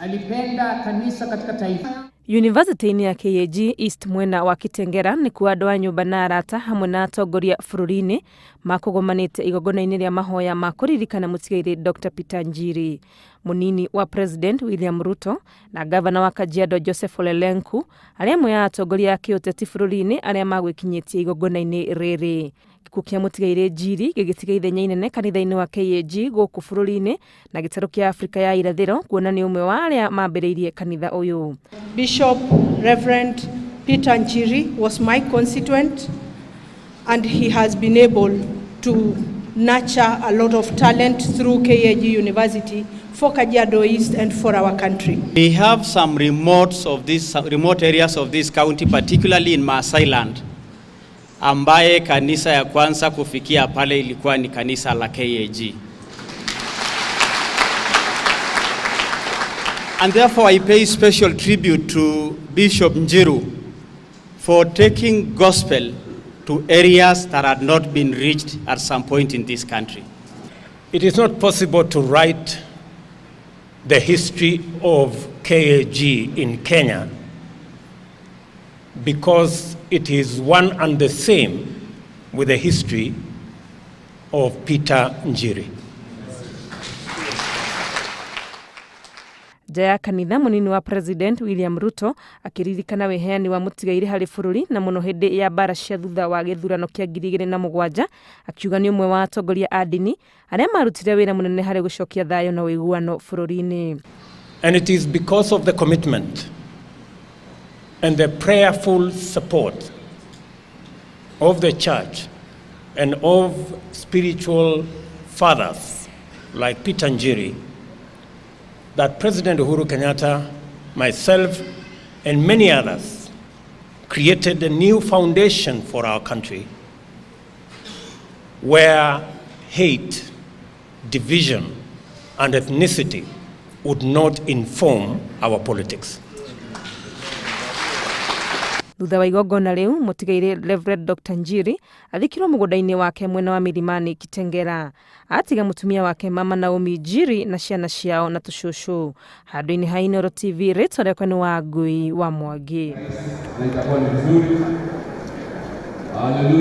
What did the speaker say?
Alipenda kanisa katika taifa. Yunivasĩtĩ-inĩ ya KAG East mwena wa Kitengela nĩkuo andũ a nyũmba na arata hamwe na atongoria bũrũri-inĩ makũgomanĩte igongona-inĩ rĩa mahoya ma kũririkana mũtigairĩ Dr Peter Njiri. Mũnini wa President William Ruto na ngavana wa Kajiado Joseph Ole Lenku arĩa amwe a atongoria a kĩũteti bũrũri-inĩ arĩa magwĩkinyĩtie igongona-inĩ rĩrĩ. Gĩkuũ kĩa mũtigairĩ Njiri gĩgĩtiga ithenya inene kanitha-inĩ wa KAG gũkũ bũrũri-inĩ na gĩtarũ kĩa Afrika ya irathĩro kuona nĩ ũmwe wa arĩa mambĩrĩirie kanitha ũyũ. Bishop Reverend Peter Njiri was my constituent, and he has been able to nurture a lot of talent through KAG University for Kajiado East and for our country. We have some remote areas of this county, particularly in Maasai land, ambaye kanisa ya kwanza kufikia pale ilikuwa ni kanisa la KAG. And therefore I pay special tribute to Bishop Njiru for taking gospel to areas that had not been reached at some point in this country. It is not possible to write the history of KAG in Kenya because it is one and the same with the history of Peter Njiri. Nja ya kanitha mũnini wa President William Ruto akĩririkana wĩheani wa mũtigairĩ harĩ bũrũri na mũno hĩndĩ ya mbara cia thutha wa gĩthurano kĩa 2007, akiuga nĩ ũmwe wa atongoria a ndini arĩa marutire wĩra mũnene harĩ gũcokia thayũ na ũiguano bũrũri-inĩ. And it is because of the commitment and the prayerful support of the church and of spiritual fathers like Peter Njiri that President Uhuru Kenyatta, myself, and many others created a new foundation for our country where hate, division, and ethnicity would not inform our politics. Thutha wa igongona rĩu mũtigairĩ Reverend Dr Njiri athikirwo mũgũnda-inĩ wake mwena wa Milimani Kitengela. Atiga mũtumia wake Mama Naomi Njiri na ciana ciao na tũcũcũ. Handũ-inĩ ha Inooro TV, rĩtwa rĩakwa nĩ Wangui wa Mwangi. Na itakuwa ni vizuri. Haleluya.